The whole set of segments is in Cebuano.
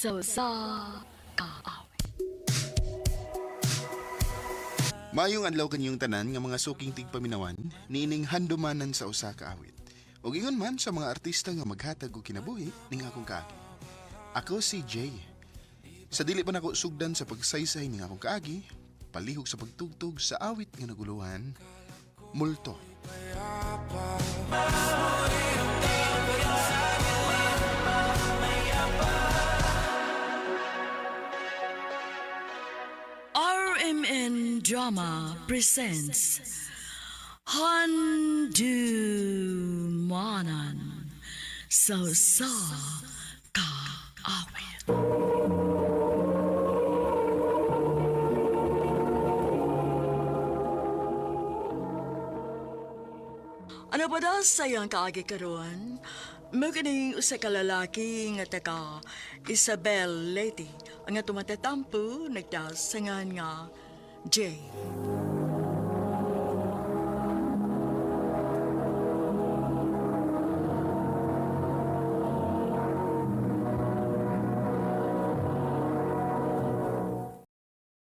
Sa usa ka awit. Maayong adlaw kanyong tanan nga mga suking tigpaminawan niining handumanan sa usa ka awit. Ug ingon man sa mga artista nga maghatag og kinabuhi ning akong kaagi. Ako si Jay. Sa dili pa nako sugdan sa pagsaysay ning akong kaagi, palihog sa pagtugtog sa awit nga naguluhan, Multo. RMN Drama presents Handumanan sa usa ka awit. Ano pa daw sa iyang kaagi karon? Mao kining usa ka lalaki nga taga Isabel Leyte ang tumatatampo nagdasangan nga Jay.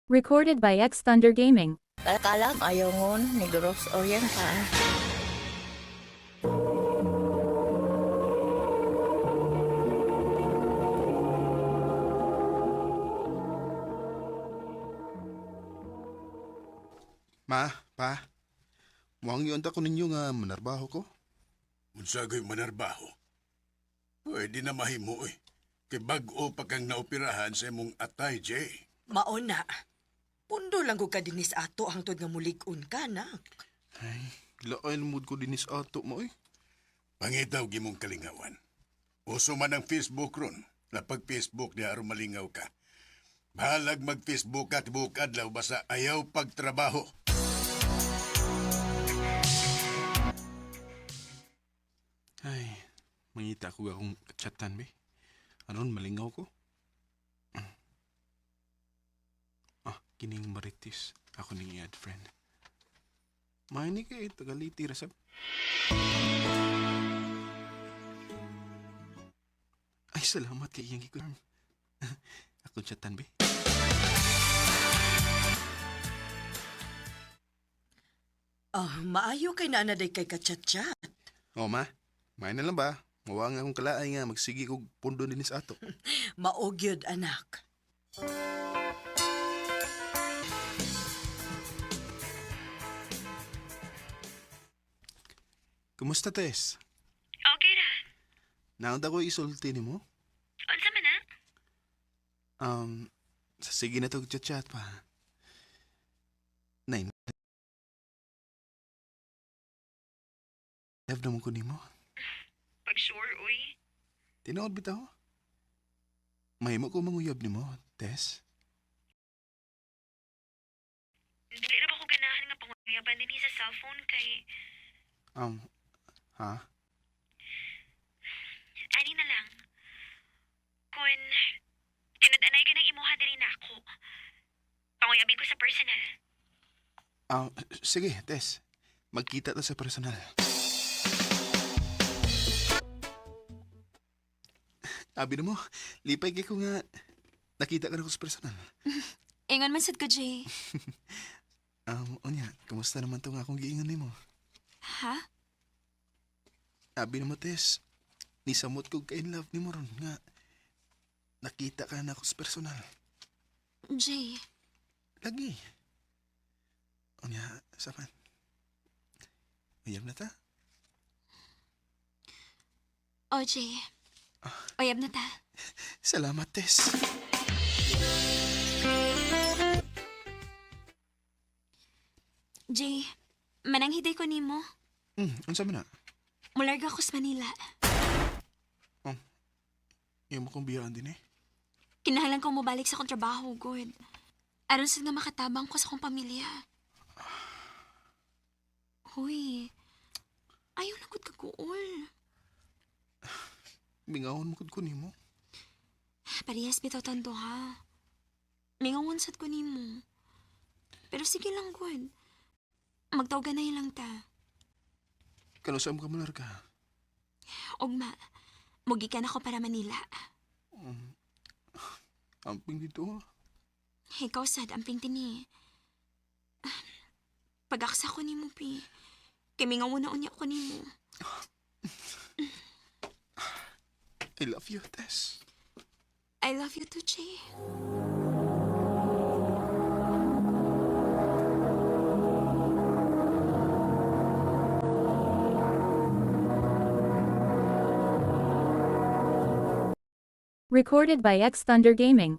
Recorded by X Thunder Gaming. Kalak ayaw ngon, Negros Oriental. Ma, pa, muang yun ko ninyo nga manarbaho ko. Unsa ko'y manarbaho? Pwede na mahimo eh. Kay bag-o pa kang naoperahan sa imong atay, Jay. Mao na. Pundo lang ko ka dinis ato hangtod nga mulig-on ka na. Ay, lain mood ko dinis ato mo eh. Pangitaw gimong kalingawan. Uso man ang Facebook ron. Napag Facebook niya aron malingaw ka. Bahalag mag-Facebook ka tibuok adlaw basta ayaw pagtrabaho. Ay, mangita ko akong chatan be. Aron malingaw ko. Ah, kining Marites. Ako ning i-add friend. Maini kay tagaliti rasab. Ay, salamat kay iyang gikon. Ako chatan be. Ah, maayo kay naanaday kay kachat-chat. O ma, may na lang ba? Mawa nga akong kalaay nga magsige kog pundo dinis ato. Maogyod anak. Kumusta, Tess? Okay ra. Naunta ko isulti nimo? Unsa man na? Sa sige na to chat pa. Nay, love naman ko nimo. Pag sure, uy. Tinuod bitaw. Mahimo ko manguyab nimo, Tess. Dili ra ba ko ganahan nga panguyaban dinhi sa cellphone kay Ha? ani na lang. Kun tinad-anay ka ng imuha diri nako. Panguyabi ko sa personal. Ah, sige, Tess. Magkita ta sa personal. Abi na mo, lipay kay ko nga nakita ka na ko sa personal. Ingon man sad ko, Jay. Unya, kumusta naman to nga akong giingon nimo? Ha? Abi na mo, Tess. Nisamot ko kay in love nimo ron nga. Nakita ka na ako sa personal. Jay, Lagi. Unya, sapan. Uyab na ta? oh Jay. Uyab na ta. Salamat, Tess. Jay, mananghiday ko nimo. Unsa man na? Mularga ko sa Manila. Imo kong biyaan din eh. Kinahanglan ko mobalik sa akong trabaho, good. Aron sad nga makatabang ko sa akong pamilya. Hoy, ayaw na gud kaguol. Mingawon mo gud ko nimo. Parehas bitaw tanto ha. Mingawon sad ko nimo. Pero sige lang, good. Magtawgan na lang ta. Kano sa ka malarga? Ugma, mugikan ako para Manila. Amping dito ha. Ikaw sad, amping tini. Ah, pag-aksa ko nimo, Pi. Kay mingaw na unya ko nimo. I love you, Tess. I love you too, Jay. Recorded by X Thunder Gaming.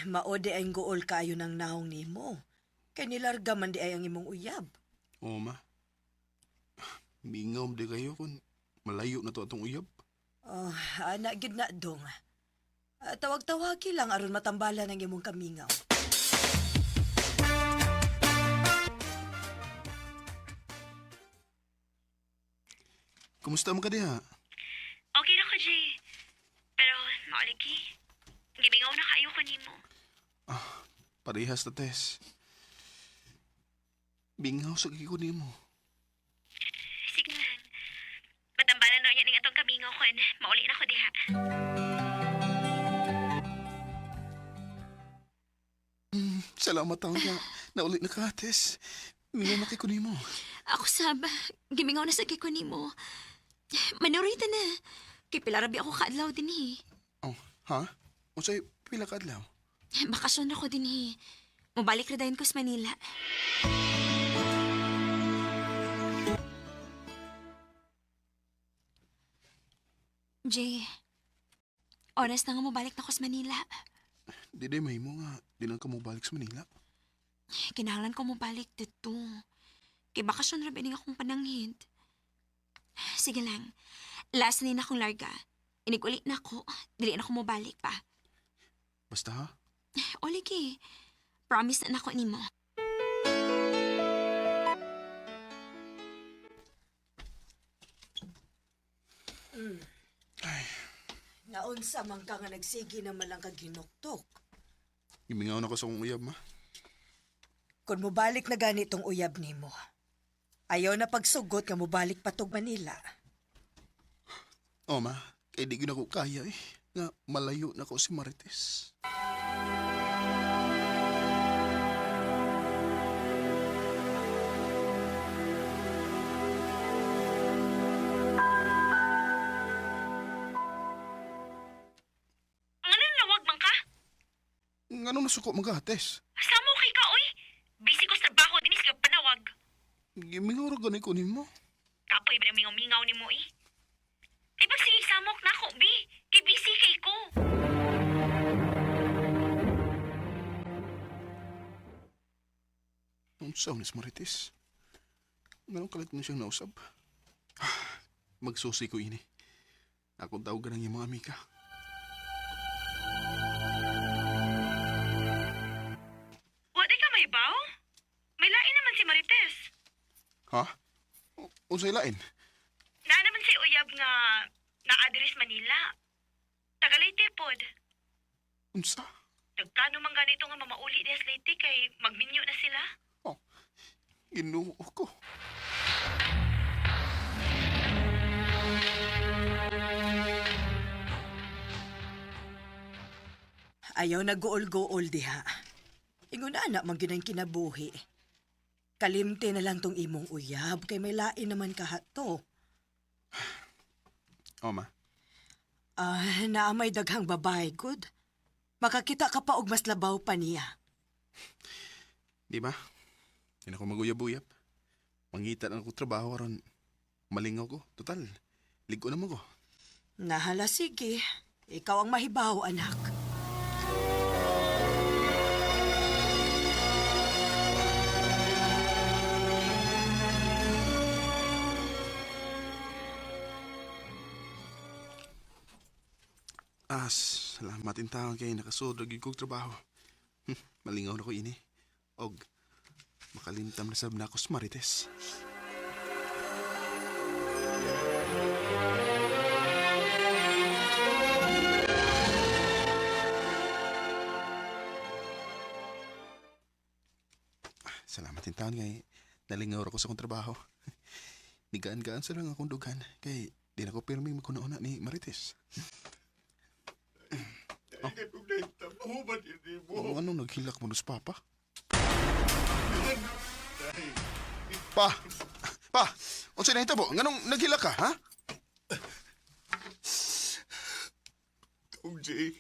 Mao di ay guol kaayo ng naong nimo. Kay nilarga man di ay ang imong uyab. Oo, ma. Mingaw di kayo kung malayo na to atong uyab. Oh, ana gid na dong. Ah, tawag-tawagi lang aron matambalan ang imong kamingaw. Kumusta man ka diha? Okay na ko, Jay. Pero, mauligi. Gimingaw na kayo ko nimo. Parehas na, Tess. Mingaw sa ko nimo. Sige lang. Matambalan na niya ning atong kamingaw kon. Mauli na ko diha. Salamat taon ka. Nauli na ka, Tess. Mingaw na kay ko nimo. Ako sab, gimingaw na sa kay ko nimo. Manurita na. Kay pilarabi ako kaadlaw din eh. Oh, ha? Unsay pila ka adlaw? Bakasyon ako din eh. Mubalik ra dayon ko sa Manila. Jay, oras na nga mubalik na ko sa Manila. Di day mahimo nga di lang ka mobalik sa Manila. Kinahanglan ko mubalik dito. Kay bakasyon ra ba ning akong pananghid. Sige lang. Last na akong larga. Inig-uli na ako. Dili na ako mubalik pa. Basta ha? O lagi. Promise na nako nimo. Naunsa man ka nga nagsige naman lang kag ginuktok. Gimingaw na ko sa akong uyab, ma. Kung mobalik na ganitong uyab nimo. Ayaw na pagsugot nga mobalik pa tog Manila. Oh, ma. Kay di gyud ako kaya eh. Nga malayo na ko si Marites. Ano nawag man ka? Ngano nasuko man ka, Tess? Samo kay ka, oy. Busy ko sa trabaho dinis kag panawag. Gimingaw ra gani ko nimo. Kapoy ba mingaw-mingaw nimo eh. Ay pag sige samok na ako, bi. Kay busy kay ko. Unsa ni si Marites? Nganong kalit mo siyang nausab? Magsusi ko ini. Akong tawagan ang imong amika. Wa di ka may baw? May lain naman si Marites. Ha? Unsay lain? Naa naman si uyab nga na-address Manila. Tagalay pod. Unsa? Nagplano man ganito nga mamauli des Leyte kay magminyo na sila. Oh, Ginoo ko. Ayaw na guol-guol diha. Ingon ana man gyud ang kinabuhi. Kalimte na lang tong imong uyab kay may lain naman kahato. Oh, ma. Ah, naa may daghang babae good. Makakita ka pa og mas labaw pa niya. Di ba? Di na ko maguyab-uyab. Mangita na ako trabaho aron malingaw ko. Total, ligo naman ko. Nahala sige. Ikaw ang mahibaw, anak. Ah, salamat in taon kay nakasod ra gyud kog trabaho. Malingaw na ko ini. Og makalimtam na sab na ako sa Marites. Salamat in taon kay Nalingaw ra ko sa akong trabaho. Nigaan-gaan sa lang akong dughan. Kay di na ko pirmi magkunauna ni Marites. Ay, ganun na itabo man ini mo. O anong naghilak mo sa papa? Pa! Pa! Unsa na hitabo? Nganong naghilak ka, ha? Tong Jay,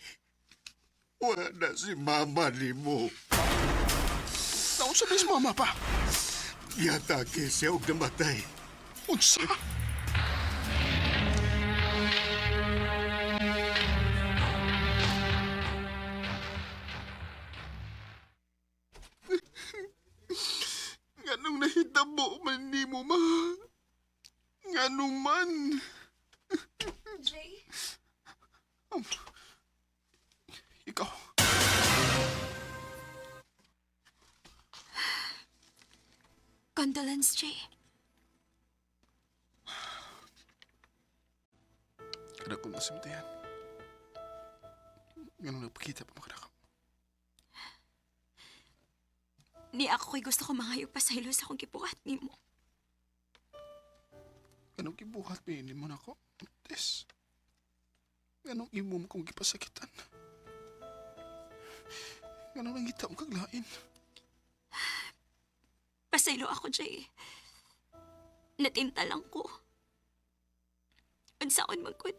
wala na si mama ni mo. Naunsa ba si mama pa? Giatake siya og namatay. Unsa? Nganong nahitabo man nimo, ma? Nganong man? Jay? Ikaw. Condolence, Jay. Kada ko masimtihan. Nganong nagpakita pa makanaka. Ni ako ko'y gusto ko mangayo pasaylo sa akong gibuhat nimo. Nganong gibuhat ni mo nako? Tess. Nganong imo mo kong gipasakitan? Nganong nangita mo kag lain? Pasaylo ako, Jay. Natinta lang ko. Unsaon man gud.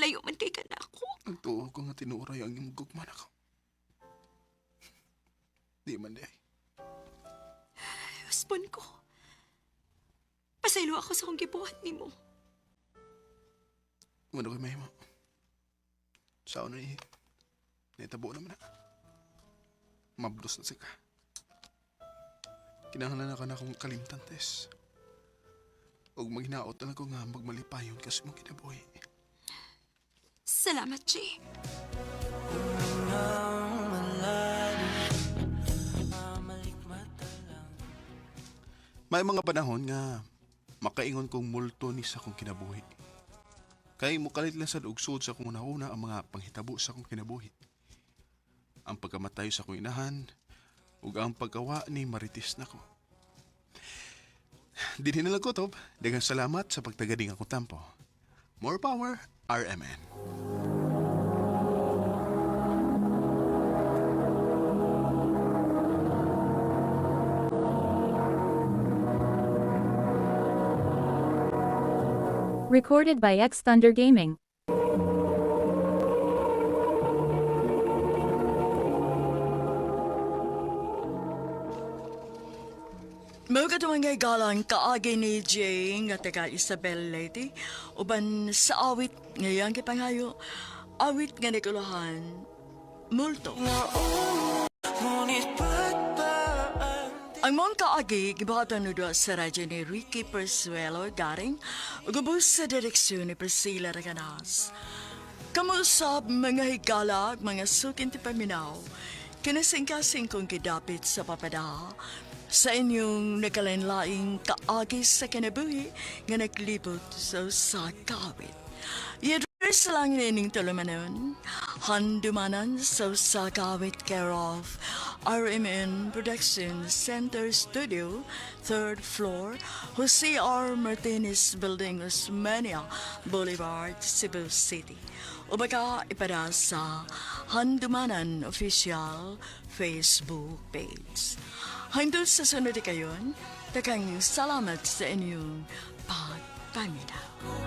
Layo man kay ka na ako. Nagtuo ko nga tinuray ang imong gugma nako. Di man di ay. Uspon ko. Pasaylo ako sa akong gibuhat nimo. Wala ko'y mahimo. Sao na eh. Naitabo naman na. Mabdos na sika. Kinahanglan na ka na akong kalimtan, Tess. Og maghinaot na lang ko nga magmalipayon kasi mong kinabuhi. Salamat, Jay. May mga panahon nga makaingon kong multo ni sa akong kinabuhi. Kay mukalit lang sa ugsod sa akong una-una ang mga panghitabo sa akong kinabuhi. Ang pagkamatay sa akong inahan ug ang pagkawa ni Marites nako. Dinhi na lang ko, Tob. Daghang salamat sa pagtagading akong tampo. More power, RMN. Recorded by X Thunder Gaming. Mao kadto mga galang kaagi ni Jay nga taga Isabel Leyte uban sa awit ngayang gipangayo awit nga nikuluhan multo. Ang mong kaagi gibuhaton ni duha sa radyo ni Ricky Persuelo Garing ug ubos sa direksyon ni Priscilla Raganas. Kamusab mga higala ug mga sukin ti paminaw, kinasingkasing kong gidapit sa papada sa inyong nagkalainlaing kaagi sa kinabuhi nga naglibot sa usa ka awit. Yedres lang nining tulumanon, handumanan sa usa ka awit care of RMN Production Center Studio, third floor, Jose R. Martinez Building, Osmania Boulevard, Cebu City. O baka ipada sa Handumanan Official Facebook page. Hanggang sa sunod kayon, takang salamat sa inyong pagpaminaw.